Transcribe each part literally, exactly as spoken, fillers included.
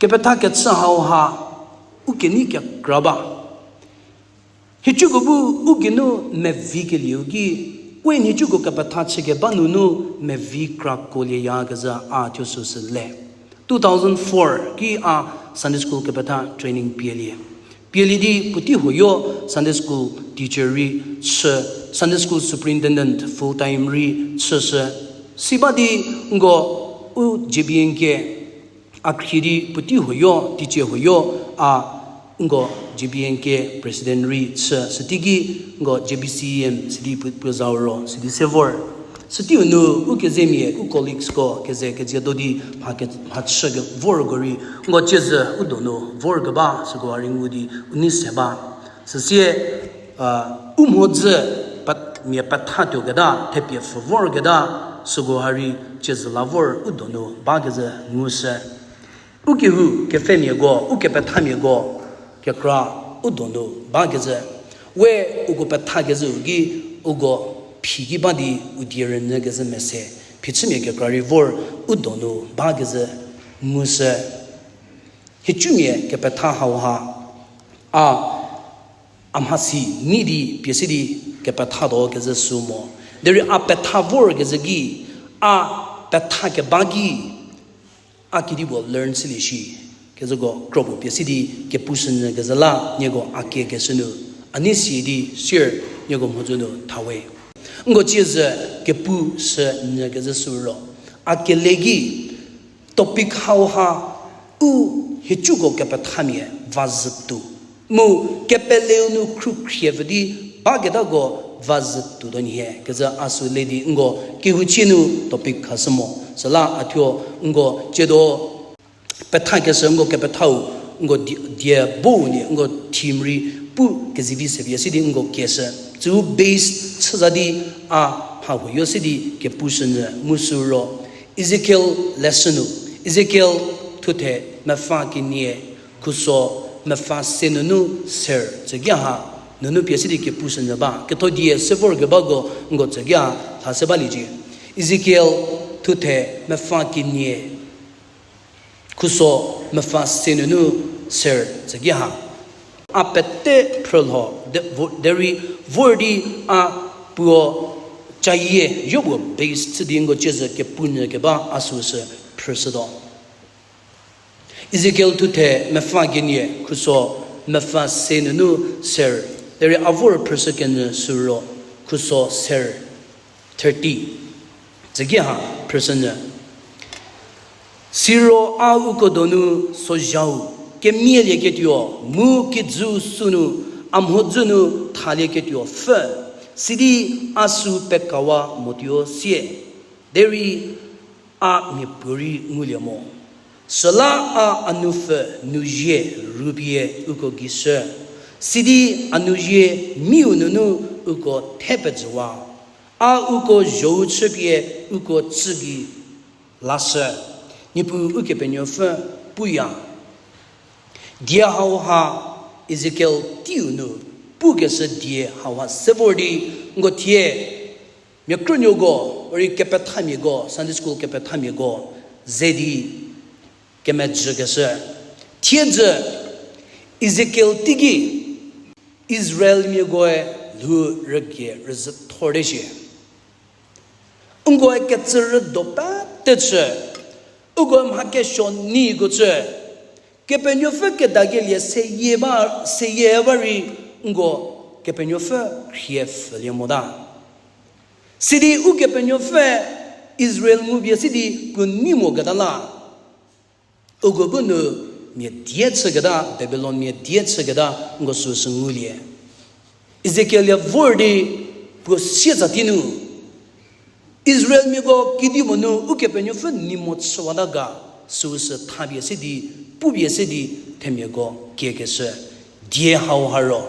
Kepetha kechü hauha, u kenei kekra ba. Nhicuko bu u geinu mevi kelieu ki, we nhicuko kepetha chükeba nunu mevi kra kuolieyakezhü a thuo süsü le. Two thousand four ki a Sunday school kepetha training pielie. Pielie di puotei huoyo Sunday school teacher rei chü, Sunday school superintendent full time rei chüshü. Siba di nko u J B N K a khrie di puotei huoyo, teicie huoyo a nko J B N K president rei chü, süteiki nko J B C M sidi pu-, puo zau ro sidi se vor. Süteiu nu u kezemia, u colleaguesko keze kezie do di mha ke-, mhachü ke vorko rei nko ciezü u donu vorkeba süko a rei ngu di u nei se ba. Süsie, u mhodzü mia pethatuoketa, thepie pfhü vorketa, süko ha rei ciezü la vor u donu bakezhü ngushü. U kehou kepfhemiako, u kepethamiako, kekra u donu bakezhü. We uko pethakezhüu ki, uko phi ki ba di u die rünyükezhü mese, phichümia kekra rei vor u donu bakezhü ngushü. Nhicumia kepetha hauha, a, a mhasi nei di pie se di kepethatuo kezhü sü mo. Derei a petha vorkezhü ki, a petha keba ki, a kedipuo learn chülie shi. Kezhüko kropuo pie se di kepushünyükezhü la nieko a kiekeshü nu, a nei si di sier nieko mhodzü nu thawe. Nko ciezü kepushünyükezhü sü ro, a kele ki, topic hauha, u nhicuko kepethamia va zhütuo. Mu kepeleu nu khrukhrie pfü di baketako va zhütuo do nhie kezhü a sü le di nko kehouchie nu topic khashü mo. Süla a thuo nko ciedo pethakeshü nko kepethau, nko die, die bo nie nko theme rei pu kezivi se pie se di nko kieshü. Tsü base chüza di a mha huoyo se di kepushünyü mu sü ro. Ezekiel lesson nu, Ezekiel thuthe mepfü kenie, khuso mepfü se nunu ser tsüki ha, nunu pie se di kepushünyü ba. Ketho die se vorkebako nko tsüki ha lha se baliecie. Ezekiel thuthe mepfü kenie, khuso mepfü se nunu ser tsüki ha. A pete phrülho, de-, vo-, derei vor di a puo cayie yopuo base chü di nko ciezü kepunyü keba a süsü phrüshütuo. Ezekiel thuthe mepfü kenie khuso mepfü se nunu ser, derei a vor phrüshükenyü sü ro khuso ser thirty. Tsüki ha phrüshünyü. Siro a uko donu sozhau, kemialieketuo mu kijü sünu a mhodzü nu thalieketuo pfü, sidi a sü pekawa motuo sie. Derei a miapuorei ngulie mo. Süla a a nupfü nuzie rupie uko gei shü, sidi a nuzie miu nunu uko thepejüwa. A uko zhou chüpie uko chü gei lashü, Niepuu Ukepenuopfü puya. Die hauha Ezekiel teiu nu pukeshü die hauha se vor di nko thie mia krünuoko, ori kepethamiako, Sunday school kepethamiako ze di kemejükeshü. Thiedzü Ezekiel teiki Israelmiakoe lhou rügie rüzhü thorte shie. Nkoe kecü rüdo pete chü, uko mha kesuo neiko chü, Kepenuopfü kedakelie seyie ba, seyie ba rei nko Kepenuopfü khrie pfhülie mota. Sidi Ukepenuopfü Israel ngupie sidi puo nei moketa la, uko bu nu mia die chüketa, Babilon mia die chüketa nko süsü ngulie. Ezekiel-e vor di puo sietsa tei nu, Israelmiako kedipuo nu Ukepenuopfü nei mo chüwata ga, süsü thapie se di, pupie se di, themiako kiekeshü die hauha ro.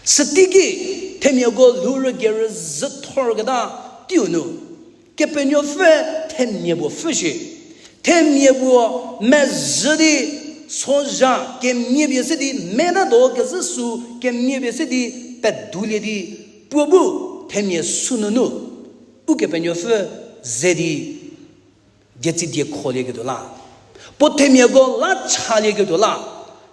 Süteiki themiako lhou rügie rüzhü thorketa teiu nu, Kepenuopfü themia puo pfhü shie. Themia puo mezhü di sozha kemia pie se di, metatuo kezhü sü kemia pie se di, pedulie di, puo bu themia sünunu Ukepenuopfü ze di, dietsi die kholieketuo la. Puo themiako la chalieketuo la,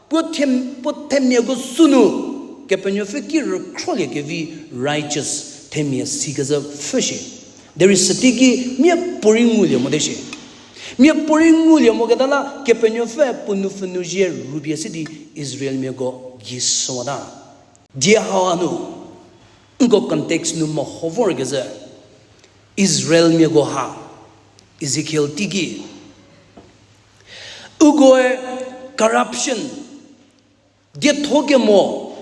puo them-, puo themiako sünu, Kepenuopfü ki rükhrolie kevi righteous themia sikezhü pfhüshie. Derei süteiki miapuorei ngulie mote shie. Miapuorei ngulie moketa la, Kepenuopfü puo nupfü nuzie rübie se di Israelmiako gei süwata. Die hau hanu, nko context nu meho vorkezhü, Israelmiako ha, Ezekiel teiki, ukoe corruption, dietho kemo,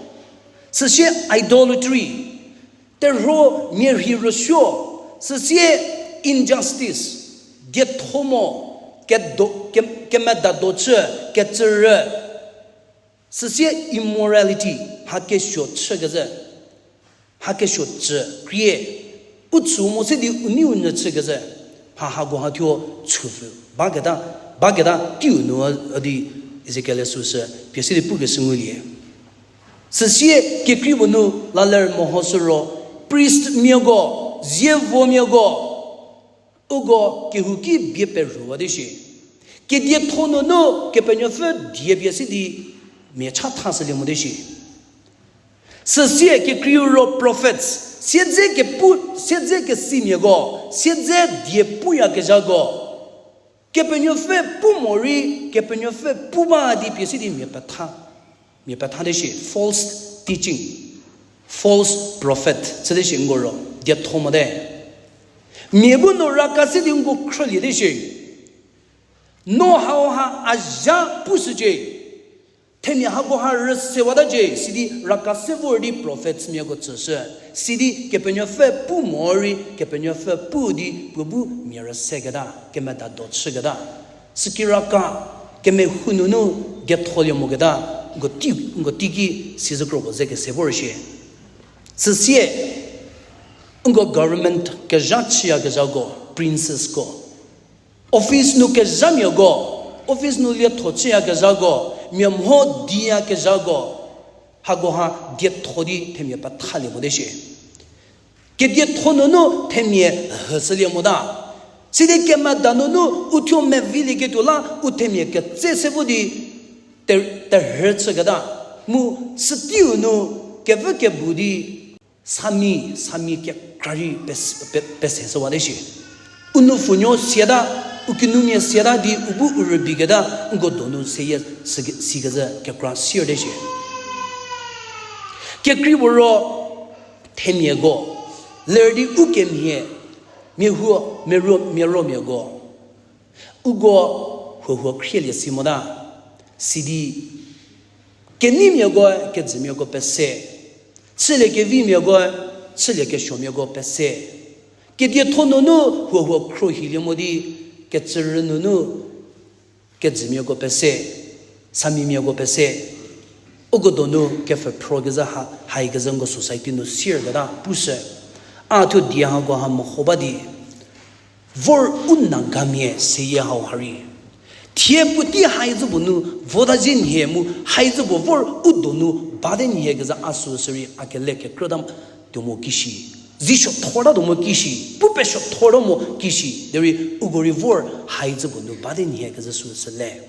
süsie idolatry, terhuo mia rhei rüsuo, süsie injustice, dietho mo, kedo-, ke-, kemedado chü, kecürü, süsie immorality, mha kesuo chükezhü, mha kesuo cü krie, u chü mo se di u neiu nyü chükezhü, mha hako ha thuo chüpfü baketa, baketa teiu nu a di Ezekiel süsü pie se di pukeshü ngulie. Süsie kekrei puo nu la ler mehoshü ro, priest miako, zievomiako, uko kehouki bie perhuwate shie. Kedietho nunu Kepenuopfü die pie se di mia cha thashülie mote shie. Süsie kekreiu ro prophets, siedze kepu, siedze kesimiako, siedze die puyakezhako, Kepenuopfü pu morei, Kepenuopfü pu ba di pie se di mia petha, mia pethate shie, false teaching, false prophet chüte shie nko ro, dietho mote. Mia bu no raka se di nko khrüliete shie. No hauha a zha pushücie. Themia hako ha rüsewatacie, sidi raka se vor di prophets miako tsüshü. Sidi Kepenuopfü pu morei, Kepenuopfü pu di puo bu mia rüseketa, kemedado chüketa. Süki raka, kemehou nunu dietholie moketa, nko tei, nko teiki sizü kro puo ze kese vor shie. Süsie, nko government kezha chüyakezhako, princesko, office nu kezhamiako, office nu lietho chüyakezhako, mia mho diyakezhako, hako ha dietho di themia pethalie mote shie. Kedietho nunu themia hüshülie mota. Sidi kemeda nunu u thuo mevilieketuo la u themia ketse se vo di te-, terhü chüketa. Mu süteiu nu kevü kebu di sami, sami kekra rei pes-, pe-, peseshüwate shie. U nupfunuo siata, u kinumia siata di u bu u rübeiketa, nko donu seyie si-, sikezhü kekra sierte shie. Kekrei puo ro themiako, ler di u kemhie, mia huo, mia ruo, mia ruomiako, uko huohuo khrielie si mota. Sidi keneimiako, kedzümiako pese, chülie kevimiako, chülie kesuomiako pese, kedietho nunu huohuo khruohilie mo di, kecürü nunu kedzümiako pese, samimiako pese, uko donu kepfhüphro kezhü ha, haikezhü nko society nu sierketa pushü. A thuo die hako ha meho ba di, vor u Nagamia seyie hau ha rei, thie puotei haizü puo nu vota zhie nhie mu haizü puo vor u donu bate nhie kezhü a süsü rei a kele kekrüta tuo mo kishi, zisuothorta tuo mo kishi, pu pesuothorta mo kishi derei uko rei vor haizü puo nu bate nhie kezhü süsü le.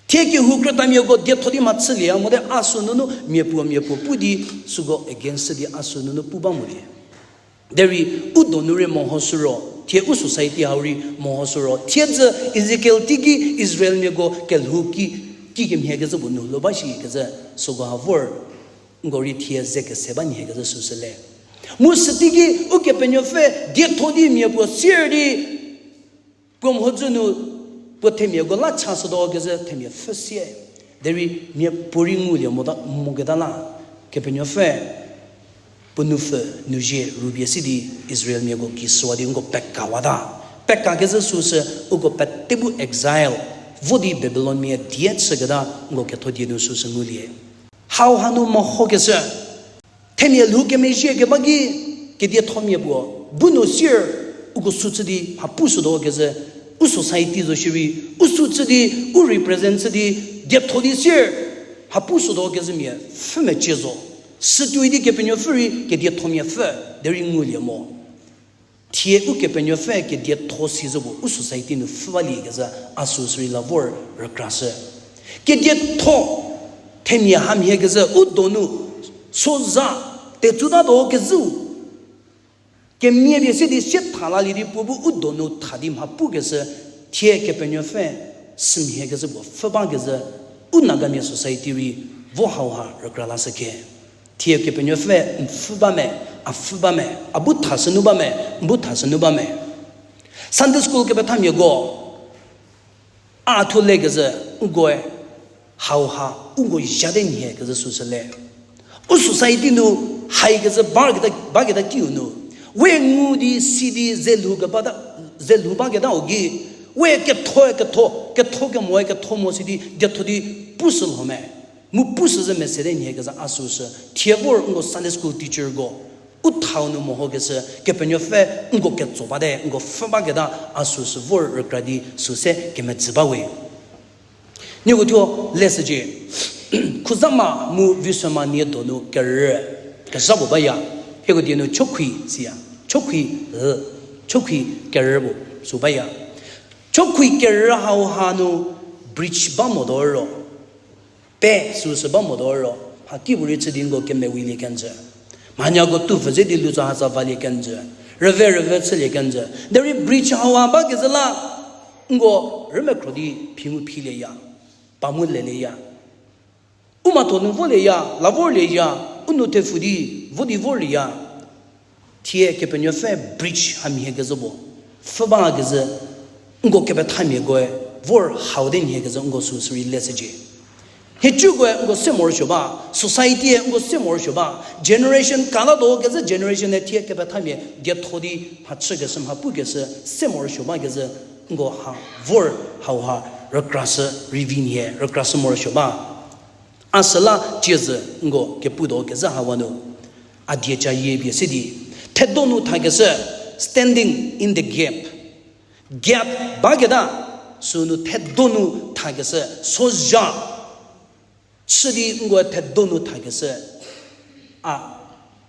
Thie kehou krütamiako dietho di mhachülieya mote a sü nunu mia puo mia puo pu di süko against di a sü nunu pu ba molie. Derei u donu rei mehoshü ro, thie u society hau rei mehoshü ro, thiedzü Ezekiel teiki Israelmiako kelhou ki, kikemhie kezhü puo nu lo ba shi kezhü süko ha vor nko rei thie ze kese ba nhie kezhü süsü le. Mu süteiki Ukepenuopfü dietho di mia puo sier di puo mhodzü nu puo themiako la chashütuo kezhü themia pfhü sie. Derei mia puorei ngulie mota, moketa la, Kepenuopfü puo nupfü nuzie rübie se di Israelmiako gei süwa di nko pekawata. Pekakezhü süsü uko pete bu exile vo di Babilonmia die chüketa nko ketho die nu süsü ngulie. Hau hanu mehokeshü, themia lhou kemezhie keba ki kediethomia puo bu nu sier uko sü chü di mha pushütuo kezhü, u society zo shierei u sü chü di, u represent chü di, dietho di sier mha pushütuo kezhümia pfhü mecie zo. Sütuoi di Kepenuopfü rei kediethomia pfhü, derei ngulie mo. Thie Ukepenuopfü kedietho si zo puo u society nu pfhü balie kezhü a süsü rei la vor rükrashü. Kedietho themia hamhie kezhü u donu soza tetsutatuo kezhüu kemia pie se di sie tha lalie di puo bu u donu tha di mha pukeshü, thie Kepenuopfü sümhie kezhü puo pfhü bakezhü u Nagamia society rei vo hauha rükra lashü ke. Thie Kepenuopfü n pfhü ba me, a pfhü ba me, a bu thashünu ba me, n bu thashünu ba me. Sunday school kepethamiako a thuo le kezhü, ukoe hauha uko zhate nhie kezhü süsü le. U society nu hai kezhü baketa, baketa kiu nu we ngu di si di ze lhou kebata, ze lhou baketa u gei, we ketho, ketho, ketho kemoe ketho mo si di dietho di pushü lho me. Mu pushü zhü mesete nhie kezhü a süsü. Thie vor nko Sunday school teacherko u thau nu mehokeshü, Kepenuopfü nko ketso bate, nko pfhü baketa a süsü vor rükra di süse kemetsü bawe. Nieko thuo leshücie. Khuzama mu Viswema nie donu kerü kezha puo baya. Hieko die nu chokhui siya. Chokhui, chokhui kerü puo sü baya. Chokhui kerü hauha nu bridge ba moto ro, pe süsü ba moto ro, mhakipuorei chü di nko kemewilie kenjü. Mhanyako tupfü ze di lutso hatsa valie kenjü. Rüve rüve chülie kenjü. Derei bridge hauha bakezhü la nko rümekhro di phi ngu philieya, pa mu lelieya. U mhatho nu volieya, la vorlieya, u nou thepfu di vo di vorlieya. Thie Kepenuopfü bridge hamhie kezhü puo pfhü bakezhü, nko kepethamiakoe vor hau te nhie kezhü nko süsü rei leshücie. Nhicukoe nko se morosuo ba, society-e nko se morosuo ba, generation kala do kezhü generation-e thie kepethamia dietho di mhachükeshü mha pukeshü se morosuo bakezhü nko ha vor hauha rükrashü rei vi nhie, rükrashü morosuo ba. A süla tsiezü nko keputuo kezhü hawa nu, a dieca yie pie se di, thedo nu thakeshü, standing in the gap. Gap baketa, sünu thedo nu thakeshü, soja chü di nko thedo nu thakeshü, a,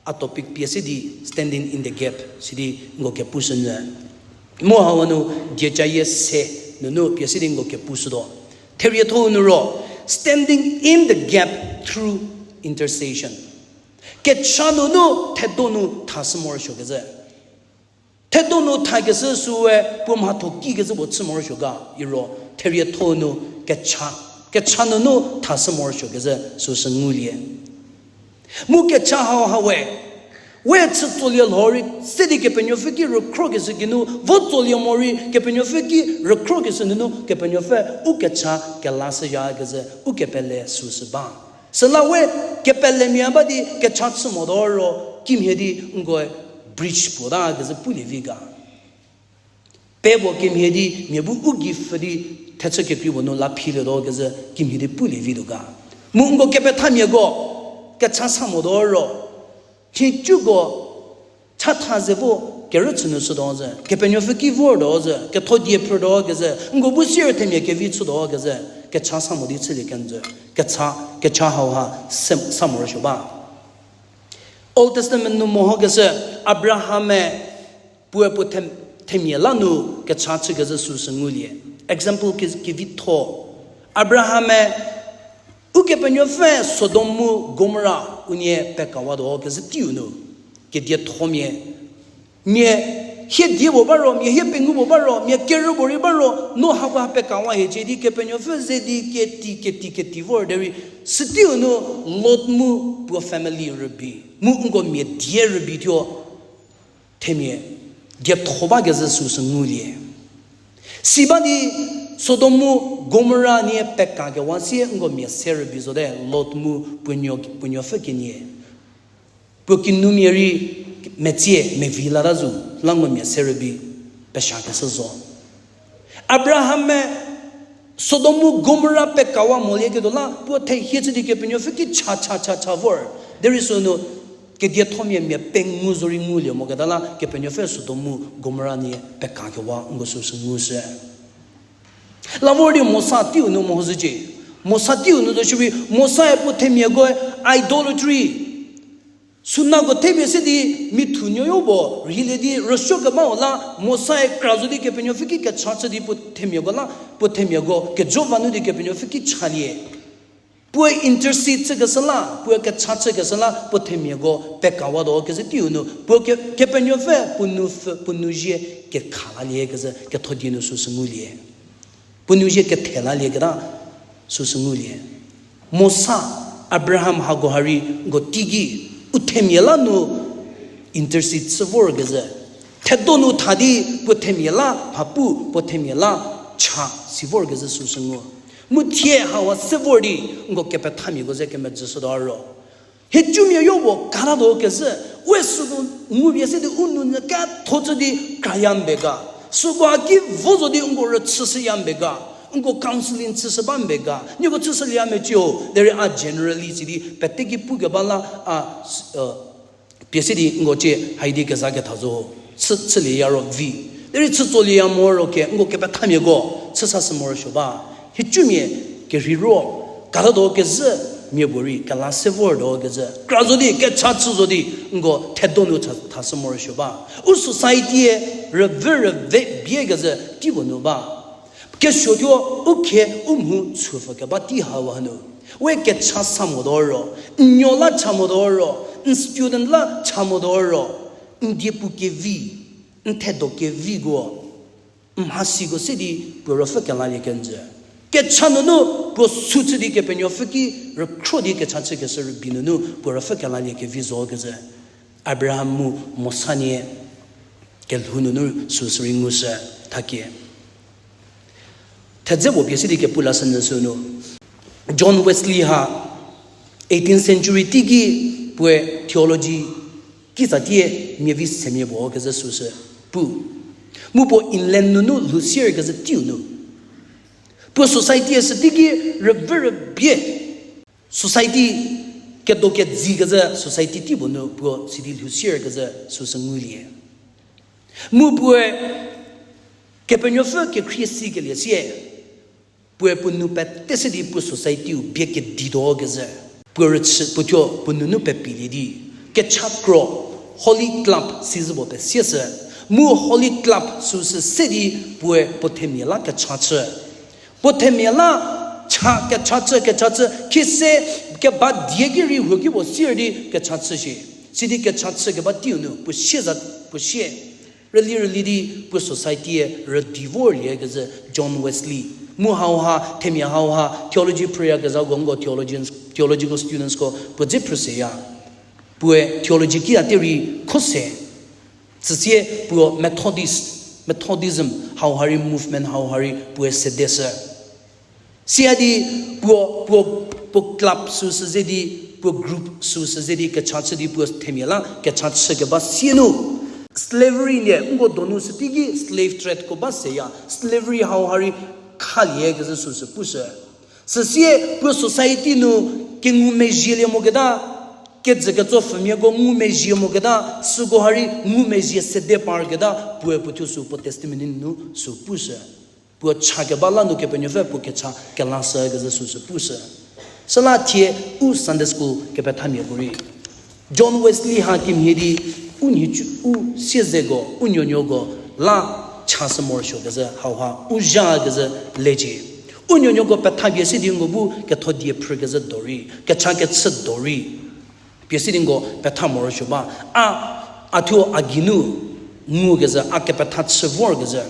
a topic pie se di standing in the gap sidi nko kepushünyü. Mu hawa nu dieca yie se nunu pie se di nko kepushütuo. Therietho nu ro, standing in the gap through intercession. Kecha nunu thedo nu thashü morosuo kezhü. Thedo nu thakeshü süe puo mhatho ki kezhü puo chü morosuo ga iro, therietho nu kecha, kecha nunu thashü morosuo kezhü süsü ngulie. Mu kecha hauha we, we chütsolie lhorei se di Kepenuopfü ki rükhrokeshü geinu vo tsolie morei Kepenuopfü ki rükhrokeshü nunu Kepenuopfü u kecha kelashüyakezhü u kepele süsü ba. Süla we kepelemia ba di kecha chü motuo ro kimhie di nkoe bridge puo ta kezhü pulie vi ga. Pe puo kimhie di mia bu u gei pfhü di thechü kekrei puo nu la philietuo kezhü kimhie di pulie vituo ga. Mu nko kepethamiako kecha sa motuo ro, nhicuko chatha ze vo kerüchü nu shütuo zhü, Kepenuopfü ki vortuo zhü, ketho die phrütuo kezhü, nko bu sier themia kevi chütuo kezhü, kecha sa mo di chülie kenjü, kecha, kecha hauha se, sa morosuo ba. Old Testament nu mehokeshü Abraham-e puoe puo them-, themia la nu kecha chükezhü süsü ngulie. Example ke-, kevitho. Abraham-e Ukepenuopfü Sodom mu Gomora unie pekawatuo kezhü teiu nu, kediethomia, mia hie die puo ba ro, mia hie pengou puo ba ro, mia kerü puorei ba ro, no hako ha pekawa hiecie di Kepenuopfü ze di keti, keti, keti vor derei, süteiu nu Lot mu puo family rübei, mu nko mia die rübei thuo, themia dietho bakezhü süsü ngulie. Si ba di Sodom mu Gomora nie pekakewa sie nko mia se rübei zote, Lot mu puo nuo, puo nuopfü kenie. Puo kinumia rei metsie mevi lata zo, la nko mia se rübei peshakeshü zo. Abraham-e Sodom mu Gomora pekawa molieketuo la puo thehie chü di Kepenuopfü ki cha cha cha cha vor. Derei sünu kediethomia mia pengou zorei ngulie moketa la Kepenuopfü Sodom mu Gomora nie pekakewa nko süsü ngushü. La vor di Mosa teiu nu mehoshücie. Mosa teiu nu zo shierei Mosa-e puo themiakoe idolatry, Sünako themia se di mithu nuoyo puo rheilie di rüsuo kebau la, Mosae kra zo di Kepenuopfü ki kecha chü di puo themiako la, puo themiako kejo va nu di Kepenuopfü ki chalie. Puoe intercede chükeshü la, puoe kecha chükeshü la, puo themiako pekawatuo kezhü teiu nu, puo ke-, Kepenuopfü puo nu pfü, puo nu zie kekha lalie kezhü ketho die nu süsü ngulie. Puo nu zie kethe lalieketa süsü ngulie. Mosa, Abraham hako ha rei nko teiki u themia la nu intercede chü vorkezhü. Thedo nu tha di puo themia la mha pu, puo themia la cha si vorkezhü süsü ngu. Mu thie hawa se vor di nko kepethamiako ze kemedzüshütuo ro. Hicumia yopuo katatuo kezhü, we süko ngupie se di u nou nyü ketho chü di kraya mbe ga. Süko a ki vo zo di nko rüchüshüya mbe ga. Nko counselling chüshü ba mbe ga. Nieko chüshülieya mecie ho, derei a generally si di pete ki pukeba la a, pie se di nko cie haidi keza ketha zo ho. Chü, chülieya ro vi. Derei chütsolieya moro ke, nko kepethamiako chüsashü morosuo ba. Hicumia kerheiro, katatuo kezhü mia puorei kela se vortuo kezhü. Kra zo di, kecha chü zo di, nko thedo nu tha, thashü morosuo ba. U society-e rüvü rüve bie kezhü teipuo nu ba. Kesuo thuo u khe u mhu chüpfü keba tei hawa hanu. We kecha sa motuo ro, n nuo la cha motuo ro, n student la cha motuo ro, n diepu kevi, n thedo keviko, n mhasiko se di puo ruopfü kelalie kenjü. Kecha nunu puo sü chü di Kepenuopfü ki rükhro di kecha chükeshü rübei nunu puo ruopfü kelalie kevi zo kezhü. Abraham mu Mosa nie kelhou nunu süsü rei ngushü thakie. Thedze puo pie se di kepu lashü nyü sünu. John Wesley ha eighteenth century teiki puoe theology kitsatie mia vi semia puo kezhü süsü pu. Mu puo England nunu lhou sier kezhü teiu nu. Puo society-e sü teiki rüvü rübie. Society kedo kedzi kezhü society teipuo nu puo sidi lhou sier kezhü süsü ngulie. Mu puoe Kepenuopfü kekhrie sikelie sie, puoe puo nou pete se di puo society-u bie kedituo kezhü. Puo rüchü, puo thuo puo nunu pepilie di, kecha kro, Holy Club sizü puo pesieshü. Mu Holy Club süsü se di puoe puo themia la kecha chü. Puo themia la cha kecha chü, kecha chü, khise keba die ki rei huo ki puo sier di kecha chü shi. Sidi kecha chü keba teiu nu puo sie za, puo sie. Rüli rüli di puo society-e rüdi vorlie kezhü John Wesley. Mu hauha, themia hauha, theology phrüyakezhako nko theologians, theological students-ko puo dze phrüshüya. Puoe theology kiya te rei kho se. Tsüsie puo Methodist, Methodism hauha rei movement hauha rei puoe sedeshü. Sia di puo, puo, puo club süsü ze di, puo group süsü ze di kecha chü di puo themia la kecha chü keba sie nu. Slavery nie nko donu sü teiki slave trade ko ba seya, slavery hauha rei khalie kezhü süsü pushü. Süsie puo society nu kengumezhielie moketa, kejü ketso pfümiako ngumezhie moketa, süko ha rei ngumezhie sede parketa, puoe puo thuo sü puo testimony nu sü pushü. Puo cha keba la nu Kepenuopfü puo kecha kelashü kezhü süsü pushü. Süla thie u Sunday school kepethamiako rei John Wesley ha kimhie di u nhicu u siezeko u nuonuoko la chashü morosuo kezhü hauha u zha kezhü lecie. U nuonuoko pethapie se di nko bu ketho die phrü kezhü do rei, kecha kechü do rei. Pie se di nko petha morosuo ba. A, a thuo a geinu ngu kezhü, a kepetha chü vor kezhü.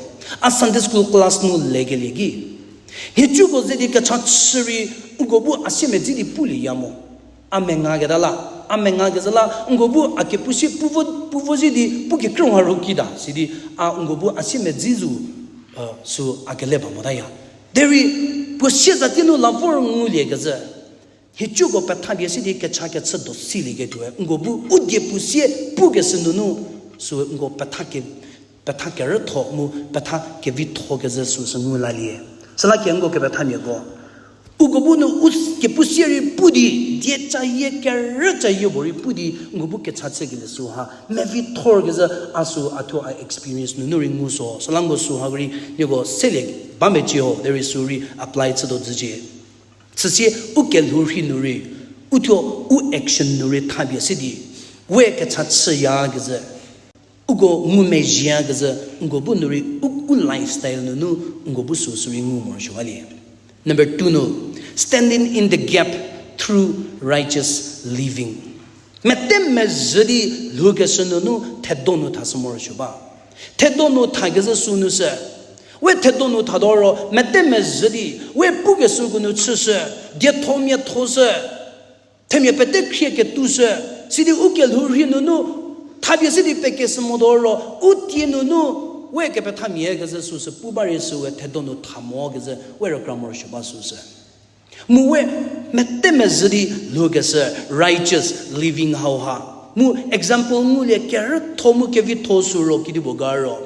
A Sunday school class nu lekelie ki, nhicuko ze di kecha chü rei, uko bu a siemedzi di pulieya mo. A mengaketa la, a menga kezhü la nko bu a kepu si pu vo, pu vo zi di pu kekrüha ro kita sidi, a nko bu a siemedzi zo, sü a kele ba motaya. Derei puo siezatie nu la vor ngulie kezhü. Nhicuko pethapie se di kecha kechü do silieketuoe nko bu u die pu sie pukeshü nunu, sü nko petha ke, petha kerütho mu petha kevitho kezhü süsü ngu lalie. Süla kie nko kepethamiako, uko bu nu u kepu sie rei pu di, die cayie kerü cayie puo rei pu di nko bu kecha chükelie süha mevithor kezhü a sü a thuo a experience nunu rei ngu so. Süla nko süha rei nieko selie ba mecie ho, derei sü rei apply chütuo zhücie. Süsie u kelhou rhei nu rei, u thuo u action nu rei thapie se di, We kecha chüyakezhü, uko ngumezhieyakezhü, nko bu nu rei u, u lifestyle nunu nko bu süsü rei ngu morosuo balie. Number two nu, standing in the gap through righteous living. Mete mezhü di lhoukeshü nunu thedo nu thashü morosuo ba. Thedo nu thakezhü sünu sü. We thedo nu thado ro mete mezhü di, we pukeshüko nu chüshü, dietho miatho shü, themia pete khrieketushü, sidi u kelhou rhie nunu, thapie sidi pekeshü modo ro, u tie nunu, we kepethamia kezhü süsü pu ba rei süwe thedo nu tha mo kezhü, we rükra morosuo ba süsü. Mu we mete mezhü di lhoukeshü righteous living hauha. Mu example ngulie kerütho mu kevitho sü ro kedipuo ga ro.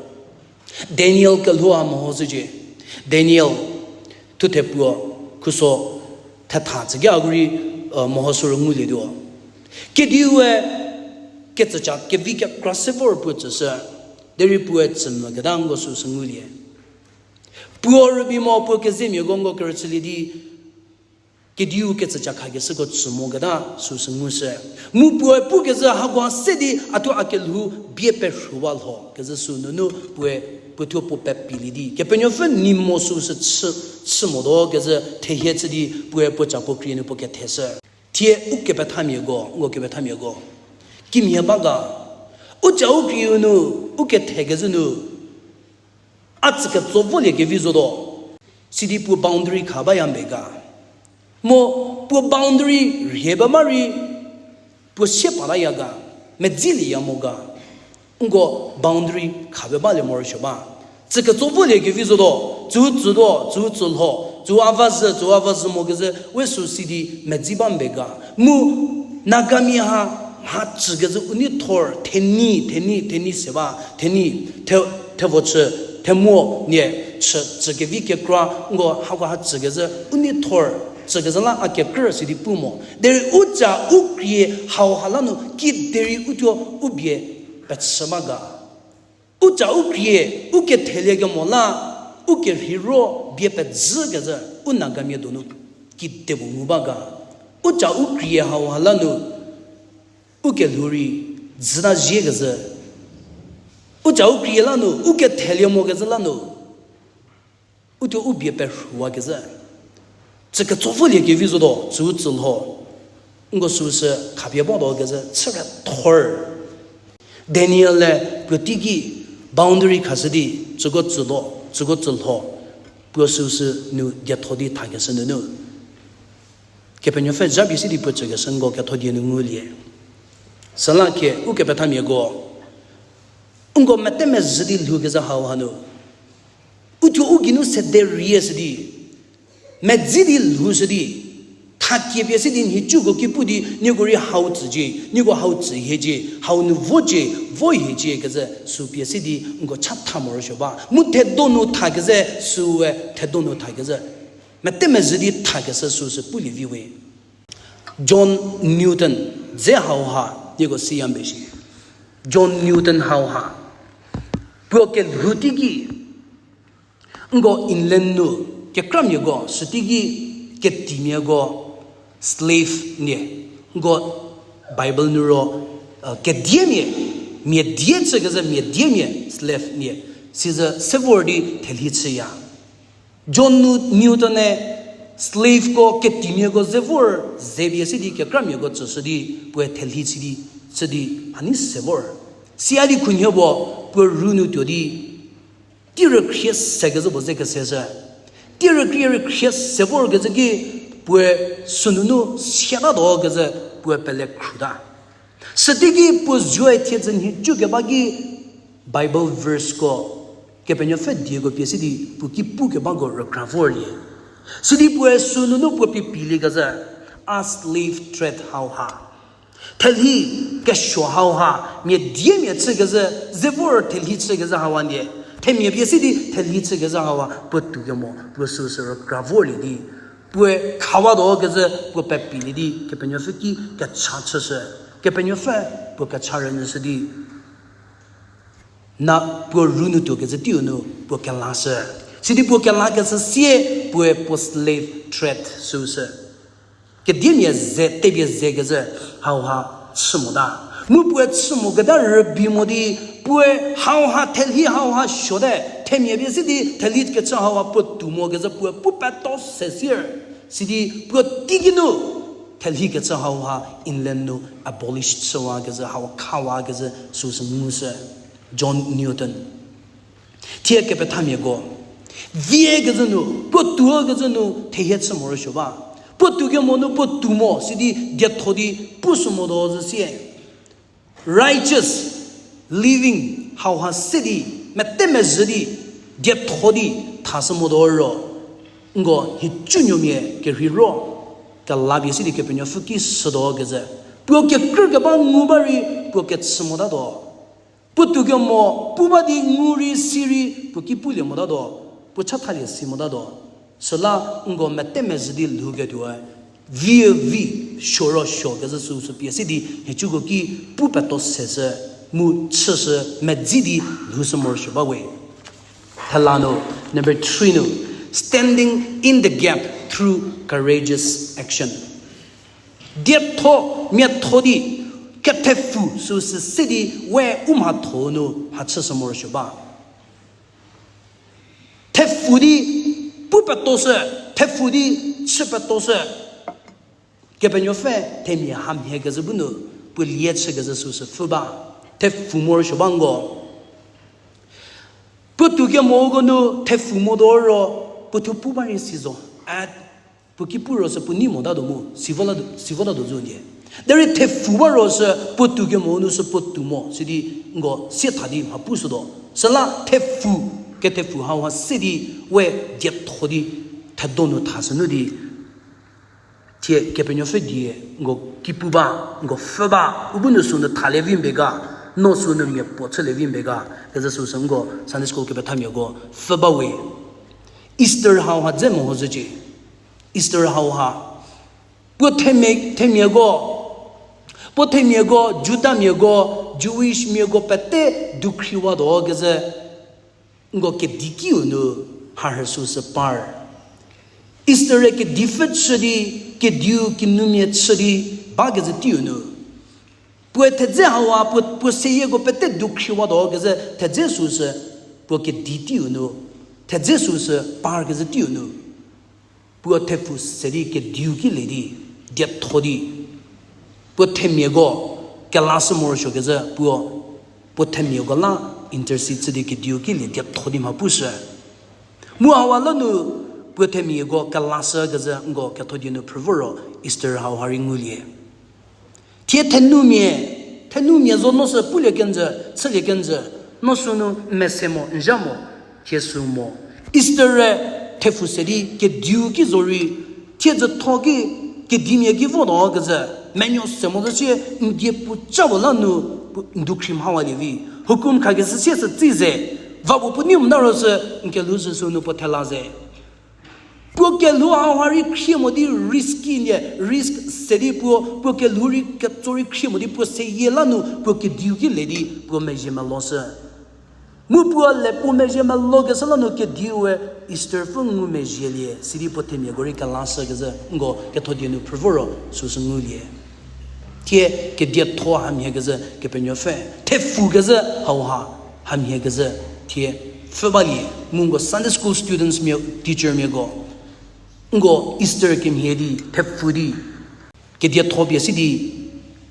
Daniel kelhou ha mehoshücie. Daniel thuthe puo khuso thetha tsüki a ko rei, mehoshü ro ngulietuo. Kediue ketsüca kevi kekra se vor puo tsüshü. Derei puoe tsü mvü keta nko süsü ngulie. Puo rübei mo puo kezemiako nko kerüchülie di, kediu ketsüca khakeshüko tsü mo keta süsü ngushü. Mu puoe pukezhü hakoha se di a thuo a kelhou bie perhuwa lho kezhü sü nunu puoe puo thuo puo pepilie di, Kepenuopfü nei mo süsü chü, chü modo kezhü thehie chü di puoe puo ca puo krie nu puo ketheshü. Thie u kepethamiako, nko kepethamiako, kimhie ba ga, u ca u krieu nu, u kethekezhü nu, a tsüketso volie kevi zotuo, sidi puo boundary kha baya mbe ga. Mu puo boundary rhie ba ma rei, puo sie palaya ga, medzilieya mo ga, nko boundary kha be balie morosuo ba. Tsüketso volie kevi zotuo, tsü tsütuo, tsü tsü lho, tsü a va zhü, tsü a va zhü mo kezhü, we sü sidi medzi ba mbe ga. Mu Nagamia ha, mha tsükezhü u neithor, thenyi, thenyi, thenyi se ba, thenyi, the, thevo chü, themuo nie, chü, tsükevi kekra, nko hakoha tsükezhü u neithor, tsükezhü la a kekrü sidi pu mo. Derei u ca u krie hauha la nu kiderei u thuo u bie pechü ba ga. U ca u krie, u kethelie kemo la, u kerheiro bie pezhükezhü, u Nagamia donu kidepuo ngu ba ga. U ca u krie hauha la nu, u kelhou rei dzüta zhiekezhü. U ca u krie la nu, u kethelie mokezhü la nu, u thuo u bie perhuwakezhü. Tsüketso volie kevi zotuo, tsü tsü lho. Nko süsü khapie batuo kezhü, chüre thor. Daniel-e puo teiki boundary khashü di, tsüko tsütuo, tsüko tsü lho. Puo süsü nu dietho di thakeshü nunu, Kepenuopfü japie si di puo tsükeshü nko ketho die nu ngulie. Süla khie u kepethamiako, nko mete mezhü di lhoukezhü hauha nu, u thuo u geinu sede rie shü di, medzi di lhoushü di, thakie pie si di nhicuko ki pu di, nieko rei hau tsücie, nieko hau tsü hiecie, hau nu vocie, vo hiecie kezhü sü pie si di nko chatha morosuo ba. Mu thedo nu thakezhü süe, thedo nu thakezhü, mete mezhü di thakeshü süsü pulie vi we. John Newton dze hauha nieko siya mbe shi. John Newton hauha, puo kelhou teiki, nko England nu kekramiako süteiki ketimiako slave nie, nko Bible nu ro, kediemia, mia die chükezhü mia diemia slave nie, sizü se vor di thelhi chüya. John Nu-, Newton-e slaveko ketimiako ze vor, ze pie si di kekramiako tsüshü di puoe thelhi chü di, chü di a nei se vor. Sia di khunhie puo, puo ru nu tuo di, tei rükhrie sekezhü puo ze keseshü. Tei rükhrie rükhrie se vorkezhü ki puoe sünunu siatatuo kezhü puoe pele khruta. Süteiki puo zuoe thiedzü nhicu keba ki Bible verseko Kepenuopfü dieko pie si di puo ki pukebako rükra vorlie. Sidi puoe sünunu puo pie pilie kezhü, a slave trade hauha, thelhi kesuo hauha, mia diemia chükezhü, ze vor thelhi chükezhü hauha nie, themia pie si di thelhi chükezhü hauha puo tuo kemo puo süsü rükra vorlie di, puoe khawatuo kezhü puo pepilie di Kepenuopfü ki kecha chüshü. Kepenuopfü puo kecha rünyüshü di, na puo ru nu tuo kezhü teiu nu puo kelashü. Sidi puo kelakeshü sie puoe puo slave trade süsü, kediemia ze, tepie ze kezhü hauha chü mota. Mu puoe chü mo keta rübei mo di, puoe hauha thelhi hauha suote, themia pie si di thelhi kechü hauha puo tou mo kezhü puoe pu peto se sier. Sidi puo teiki nu, thelhi kechü hauha inland nu abolish chüwa kezhü, hau khawa kezhü, süsü ngushü. John Newton. Thie kepethamiako. Vie kezhü nu, puo tou kezhü nu, thehie chü morosuo ba. Puo tou kemo nu, puo tou mo, sidi dietho di, pushü motuo zhü sie. Righteous living hauha se di, mete mezhü di, dietho di, thashü motuo ro, nko nhicunuomia kerhei ro, kelapie si di Kepenuopfü ki shütuo kezhü. Puo kekrü keba ngu ba rei, puo kechü motatuo. Puo tou kemo, pu ba di ngu rei si rei, puo ki pulie motatuo, puo chathalie si motatuo. Süla nko mete mezhü di lhouketuoe, vi vi, suo ro suo kezhü süsü pie si di, nhicuko ki pu peto seshü, mu chüshü medzi di lhoushü morosuo ba we. Thela nu, number three nu, standing in the gap through courageous action. Dietho, miatho di, kethepfu süsü se di, we u mhatho nu mhachüshü morosuo ba. Thepfu di pu petoshü, thepfu di chü petoshü. Kepenuopfü themia hamhie kezhü bu nu, puo lie chü kezhü süsü pfhü ba. Thepfu morosuo ba nko. Puo tou kemoko nu thepfu motuo ro, puo thuo pu ba rei si zo. A, puo ki pu ro sü puo nei motatuo mu, si votatuo, si votatuo zo ndie. Derei thepfu ba ro sü puo tou kemo nu sü puo tou mo, sidi nko sie tha di mha pushütuo. Süla thepfu, kethepfu hauha se di, we dietho di, thedo nu thashü nu di. Thie Kepenuopfü die, nko ki pu ba, nko pfhü ba, u bu nu sünu thalie vi mbe ga, no sünu mia puo chülie vi mbe ga, kezhü süsü nko Sunday school kepethamiako pfhü ba we. Esther hauha dze meho zhücie. Esther hauha. Puo themia, themiako, puo themiako, Judamiako, Jewish miako pete dukhriwatuo kezhü, nko kedi kiu nu, harhü süsü par. Esther-e kedipfü chü di, kediu kinumia chü di, ba kezhü teiu nu. Puoe thedze hauha, puo, puo seyieko pete dukhriwatuo kezhü thedze süsü, puo kedi teiu nu, thedze süsü par kezhü teiu nu. Puo thepfu se di kediu ki le di, dietho di. Puo themiako, kelashü morosuo kezhü, puo, puo themiako la intercede chü di kediu ki le dietho di mha pushü. Mu hauha la nu, puo themiako kelashü kezhü nko ketho die nu phrü vo ro, Esther hauha rei ngulie. Thie thenumia, thenumia zo no sü pulie kenjü, chülie kenjü, no sünu mese mo, n zha mo, thie sü mo. Esther-e thepfu se di kediu ki zo rei, thiedzütho ki, kedimia ki votuo kezhü, menuo se mo zhü sie, n die puo ca puo la nu, n dukhri mhawalie vi. Hukum khakeshü sie sü tsi ze, va puo puo nei mota ro sü, n kelhou zhü sünu puo thela ze. Puo kelhou hauha rei khrie mo di risk ki nie, risk se di puo, puo kelhou rei ketso rei khrie mo di puo seyie la nu puo kediu ki le di puo mezhie meloshü. Mu puo le puo mezhie melokeshü la nu kediue Esther pfü ngumezhielie, sidi puo themiako rei kelashü kezhü nko ketho die nu phrü vo ro süsü ngulie. Thie kedietho hamhie kezhü Kepenuopfü, thepfu kezhü hauha hamhie kezhü, thie pfhü balie, mu nko Sunday school students mia, teacher miako, nko Esther kemhie di, thepfu di, kedietho pie si di,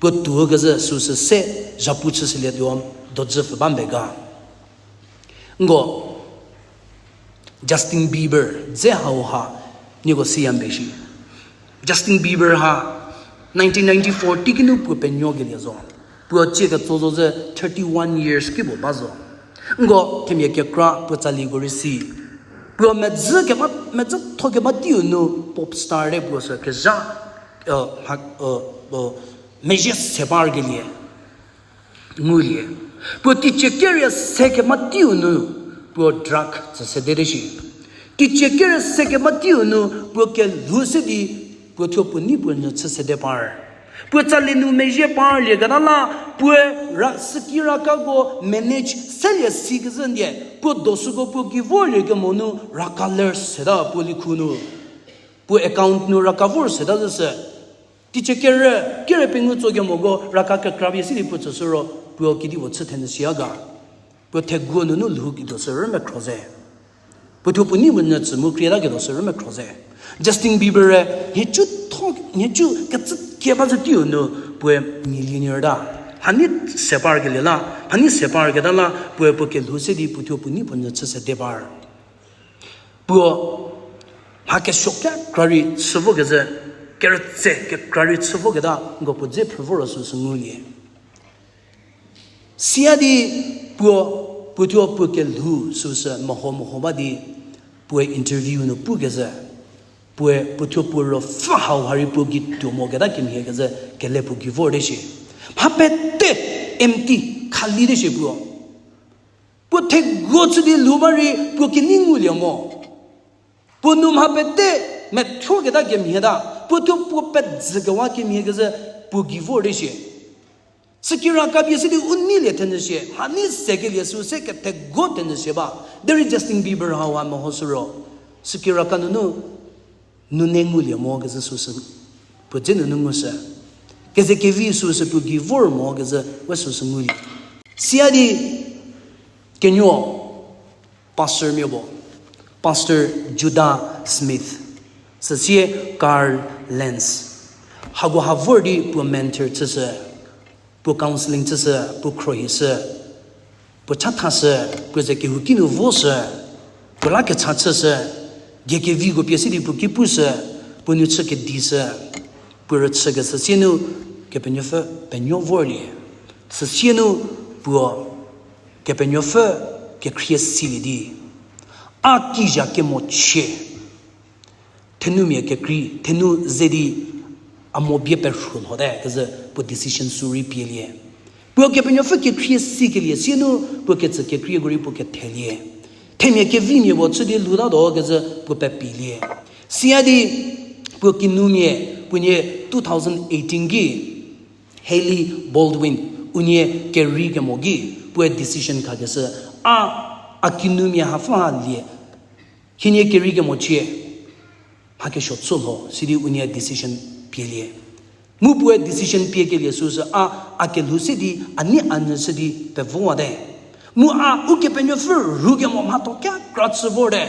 puo tuo kezhü süsü se, zhapu chüshülietuo, dojü pfü ba mbe ga. Nko Justin Bieber dze hauha, nieko siya mbe shi. Justin Bieber ha, nineteen ninety-four teiki nu puo penuokelie zo. Puo cie ketso zo ze thirty-one years ki puo ba zo. Nko themia kekra puo tsaliko rei si. Puo medzü keba, medzütho keba teiu nu pop star te puo sü kezha, mezhie se parkelie ngulie. Puo teicie kerie se keba teiu nu puo drug tsü sedete shi. Teicie kerie se keba teiu nu puo kelhou se di puo thuo puo nei puo nyü chü sede par. Puo tsali nu mezhie parlieketa la, puoe ra, süki rakako manage selie si kezhü ndie, puo dosüko puo ki vorlie kemo nu raka ler seta puo likhu nu. Puo account nu raka vor seta züsü. Teicie kere, kere pengou tso kemoko raka kekra pie si di puo tsüshü ro, puo kedipuo chü thenyü siya ga. Puo theguo nunu lhou ketuo sü rümekhro ze. Puothuo puo nei puo nyü tsü mu krieta ketuo sü rümekhro ze. Justin Bieber-e, nhicu tho, nhicu kecü keba zü teiu nu, puoe millionaire ta. Mhani se par kelie la, mhani se par keta la, puoe puo kelhou se di puothuo puo nei puo nyü chü sede par. Puo mha kesuo kekra rei chü vokezhü, kerütse kekra rei chü voketa, nko puo dze phrü vo ro süsü ngulie. Siya di puo, puothuo puo kelhou süsü meho meho ba di, puoe interview nu pukezhü, puoe puothuo puo ruopfü hauha rei puo gei tuo moketa kemhie kezhü kele puo gei vorte shie. Mha pete empty, khali te shie puo. Puo theguo chü di lhou ba rei puo kenei ngulie mo. Puo nu mha pete methuoketa kemhie ta, puothuo puo pezhükewa kemhie kezhü puo gei vorte shie. Sükiraka pie si di u neilie thenyü shie, mhani se kelie sü se ketheguo thenyü shie ba. Derei Justin Bieber hauha meho sü ro, sükiraka nunu, nu nei ngulie mo kezhü süsü, puo dze nunu ngushü. Keze kevi süsü puo gei vor mo kezhü we süsü ngulie. Siya di kenuo pastormia puo, Pastor Judah Smith, süsie Carl Lentz. Hako ha vor di puo mentor chüshü, puo counselling chüshü, puo khrohishü, puo chathashü, puo ze kehouki nu voshü, puo la kecha chüshü, die keviko pie si di puo ki pushü, puo nu chü kedishü, puo rüchükeshü sie nu Kepenuopfü penuo vorlie. Süsie nu puo Kepenuopfü kekhrie silie di, a kizha kemo chie, thenumia kekrei, thenu ze di a mo bie perhu lhote kezhü puo decision sü rei pielie. Puo Kepenuopfü kekhrie sikelie sie nu puo ketsü kekreiko rei puo kethelie. Themia kevimia puo chü di lhoutatuo kezhü puo pepilie. Siya di puo kinumia, puonie two thousand eighteen ki Hailey Baldwin unie kerei kemo ki puoe decision khakeshü, a, a kinumia hapfü ha lie, hienie kerei kemo chie, mha kesuo chü lho sidi unie decision pielie. Mu puoe decision pie kelie süsü a, a kelhou se di, a nei a nyü se di pevowate. Mu a Ukepenuopfü rhu kemo mhatho kekra chü vorte.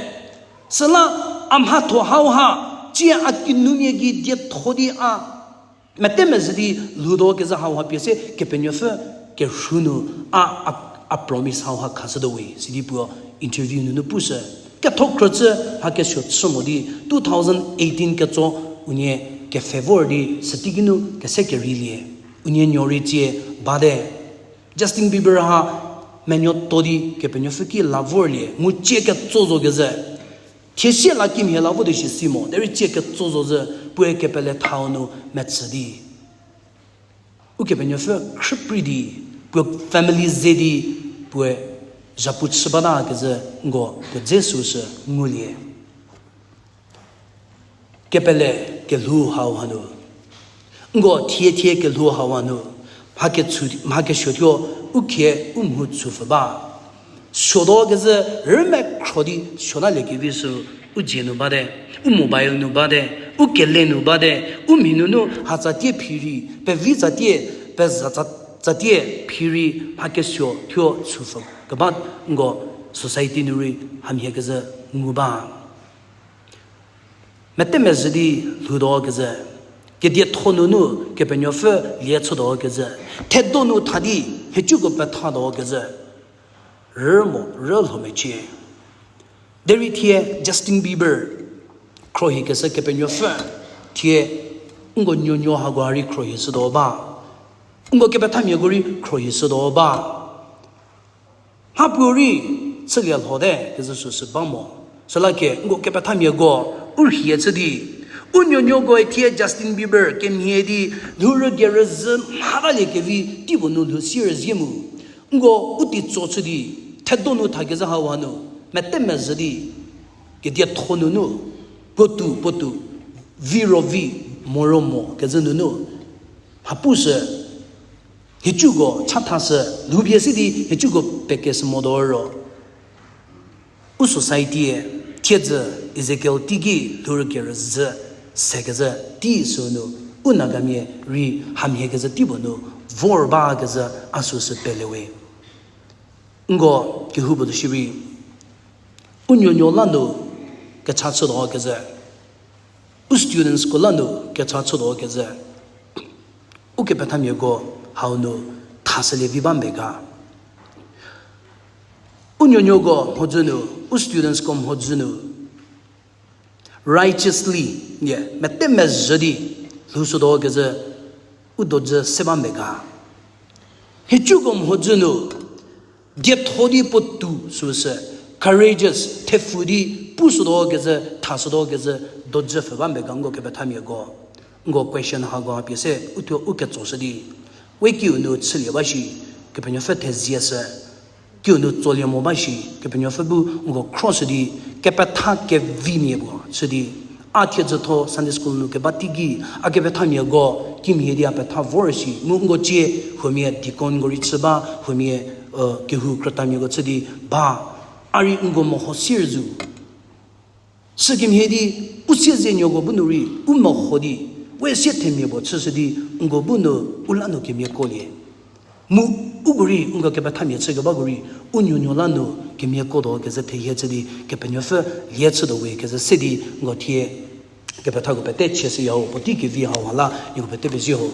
Süla a mhatho hauha, tsie a kinumia gei dietho di a mete mezhü di lhoutuo kezhü hauha pie se Kepenuopfü kerhu nu a, a, a promise hauha khashütuo we sidi puo interview nunu pushü. Ketho khrücü mha kesuo chü mo di two thousand eighteen ketso unie kepfhe vor di süteiki nu kese kereilie. Unie nuo rei tsie bate. Justin Bieber ha menuo to di Kepenuopfü ki la vorlie mu tsie ketso zo kezhü. Thiesie la kimhie la vo di shi si mo derei tsie ketso zo zhü puoe kepele thau nu metsü di Ukepenuopfü khrüprei di, puo family ze di, puoe zhapu chü bata kezhü nko puo dze süsü ngulie. Kepele kelhou hau hanu, nko thie thie kelhou hau hanu, mha kesuo thuo u khie u mhu tsupfü ba. Suotuo kezhü rümekhro di suotalie kevi sü u dzie nu bate, u mobile nu bate, u kele nu bate, u mhi nunu hatsatie phirei, pevi tsatie, peza tsa-, tsatie phirei mha kesuo thuo tsupfü keba nko society nu rei hamhie kezhü ngu ba. Mete mezhü di lhoutuo kezhü, kedietho nunu Kepenuopfü lie chütuo kezhü, thedo nu tha di nhicuko pethatuo kezhü, rü mo rü lho mecie. Derei thie Justin Bieber khrohi keshü Kepenuopfü, thie nko nuonuo hako rei khrohi shütuo ba. Nko kepethamiako rei khrohi shütuo ba. Mhapuorei chülie lhote kezhü süsü ba mo. Süla ke nko kepethamiako u rhie chü di, u nuonuokoe thie Justin Bieber kemhie di lhourügerüzhü mhatalie kevi teipuo nu lhou sierüzie mu, nko u teitso chü di, thedo nu tha kezhü hau hanu, mete mezhü di, kedietho nunu, puotou puotou, vi ro vi, mo ro mo kezhü nunu, mhapushü, nhicuko chathashü, lhoupie si di nhicuko pekeshü motuo ro, u society-e thiedzü Ezekiel teiki lhourügerüzhü se kezhü tei sünu U Nagamia rei hamhie kezhü tei puo nu vor ba kezhü a süsü pele we. Nko kehoupuo tuo shierei, u nuonuo la nu kecha chütuo kezhü, u studentsko la nu kecha chütuo kezhü, ukepethamiako hau nu thashülie vi ba mbe ga. U nuonuoko mhodzü nu, u studentsko mhodzü nu, righteously, nie, mete mezhü di lhoushütuo kezhü, u dojü se ba mbe ga. Nhicuko mhodzü nu, dietho di puotou süsü, courageous, thepfu di pushütuo kezhü, thashütuo kezhü, dojü pfhü ba mbe ga nko kepethamiako. Nko question hako hapie se, uthuo u ketsoshü di. We kiu nu chülie ba shi, Kepenuopfü thezie shü. Kiu nu tsolie mo ba shi, Kepenuopfü bu nko cross di, kepetha kevimia puo chü di. A thiedzütho Sunday school nu keba teiki, a kepethamiako, kimhie di a petha vor shi, mu nko cie, huomia deaconko rei chü ba, huomia, kehou krütamiako chü di, ba, a rei nko meho sier zo. Sükemhie di, u siezienuoko bu nu rei, u meho di, we sie themia puo chüshü di, nko bu nu, u la nu kemiakolie. Mu, uko rei, nko kepethamia chükebako rei, u nuonuo la nu, kemiakotuo kezhü thehie chü di, Kepenuopfü lie chütuo we kezhü se di, nko thie, kepethako pete chieshüya-u, puotei kevi hau ha la, nieko pete pezie ho.